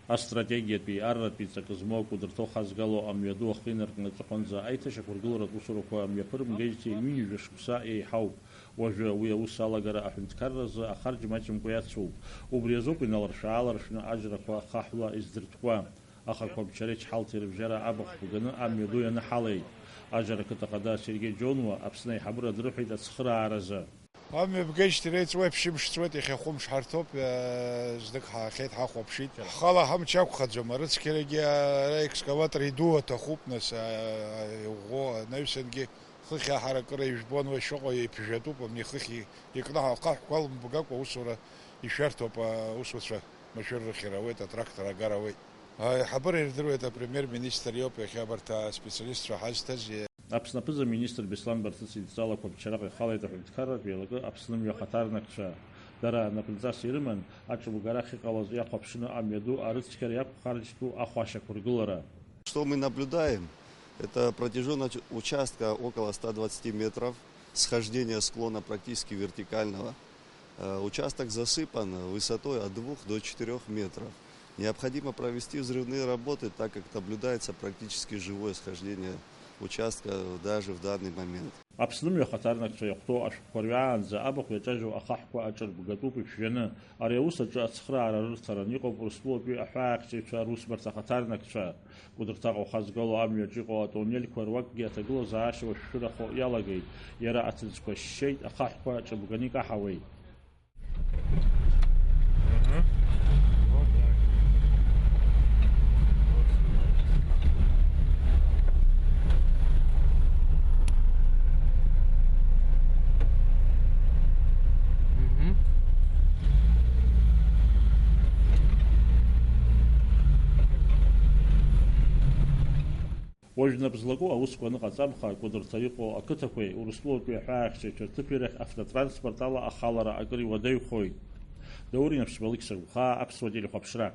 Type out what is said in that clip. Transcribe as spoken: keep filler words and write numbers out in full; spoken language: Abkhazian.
Астратегиатәи арратәи ҵакы змоу акәыдырҭа ухазгало амҩаду ахы инаркны аҵыхәанӡа аиҭашьақәыргыларатә усурақәа мҩаԥырымгеижьҭеи ҩынҩажәа шықәса еиҳауп. Уажәы уи аус алагара аҳәынҭқарразы ахарџь маҷымкәа иацуп. Убри азоуп иналаршә-ааларшәны аџьрақәа ахаҳәла издыртәкуа. Аха Қәабчареи Чҳалҭи рыбжьара абахә бганы амҩаду ианыҳалеит. Аџьара ақыҭа ахада Сергеи Џьонуа Аԥсны аиҳабыра дрыҳәеит ацхырааразы. Амҩа бгеижьҭеи реиҵуа ԥшьымш ҵуеит, иахьа хәымш ҳарҭоуп, знык ҳаахьеит, ҳахәаԥшит. Ҳхала ҳамч ақәхаӡом, арыцқьарагьы ара экскаватор иду аҭахуп, нас, иӷәӷәо, анаҩсангьы хыхь аҳаракыра ижәбон, уи шыҟоу иԥжәатәуп, абни хыхь икнаҳау ахаҳәқәа алымбгакәа аусура ишәарҭоуп, аусуцәа машәыр рыхьыр ауеит, атрактор агар ауеит. Аиҳабыра ирдыруеит, апремиер-министр иоуп иахьа абарҭ аспециалистцәа ҳазҭаз. Аԥсны аԥыза-министр Беслан Барцыц идҵала Қәабчараҟа ихалеит аҳәынҭқарратә еилакы Аԥсны мҩа ахаҭарнакцәа. Дара напынҵас ирыман, аҿыбгара ахьыҟалаз иахәаԥшны амҩаду арыцқьара иақәхарџьтәу ахәа ашьақәыргылара. Что мы наблюдаем? Это протяжённость участка около ста двадцати метров, схождение склона практически вертикального. Э, участок засыпан высотой от двух до четырёх метров. Необходимо провести взрывные работы, так как наблюдается практически живое схождение участка даже в данный момент. Аԥсны мҩа ахаҭарнакцәа иахәҭоу ашәҟәқәа рҩаанӡа абахә иаҿажьу ахаҳәқәа аҿырбгатәуп иԥжәаны. Ари аус аҿы ацхыраара рырҭаран иҟоуп Урыстәылатәи аҳәаахьчаҩцәа русбарҭа ахаҭарнакцәа. Кәыдырҭаҟа ухазгало амҩаҿ иҟоу атоннельқәа руакгьы аҭагылазаашьа уашәшәырахо иалагеит. Иара ацыӡқәа шьшьеит, ахаҳәқәа ҿыбганы икаҳауеит. Уажә нап злаку аусқәа аныҟаҵамха, Кәыдырҭа иҟоу ақыҭақәеи Урыстәылатәи аҳәаахьчаҩцәа рҭыԥи рахь автотранспорт ала ахалара акыр иуадаҩхоит. Даур Инаԥшьба, Алықьса Гәхаа, Аԥсуа телехәаԥшра.